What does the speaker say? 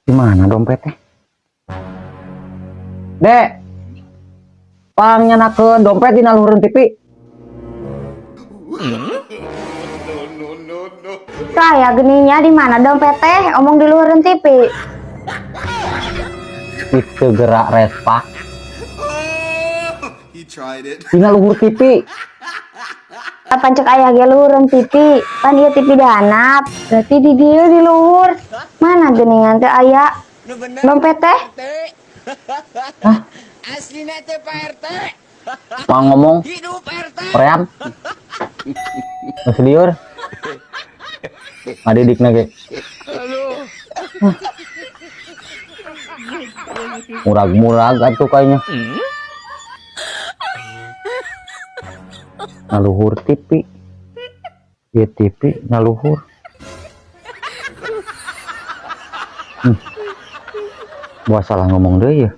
Di mana dompet teh? Dek. Pang nyanakeun dompet dina luhureun TV. Saya geninya di mana dompet teh? Omong di luhureun TV. Itu gerak respa. He tried it. Dina luhur TV. Apa cek ayah ge luhureun TV? Pan ieu TV dihandap. Berarti di dieu di luhur. Mana geningan teh aya dompet teh? Aslina teh Pak RT. Pang ngomong Hidup RT. Pream. Geus lieur. Ngadidikna ge. Hah. Murag-murag atuh kayaknya. Ngaluhur TV. Ieu TV ngaluhur. Buat salah ngomong deui ya.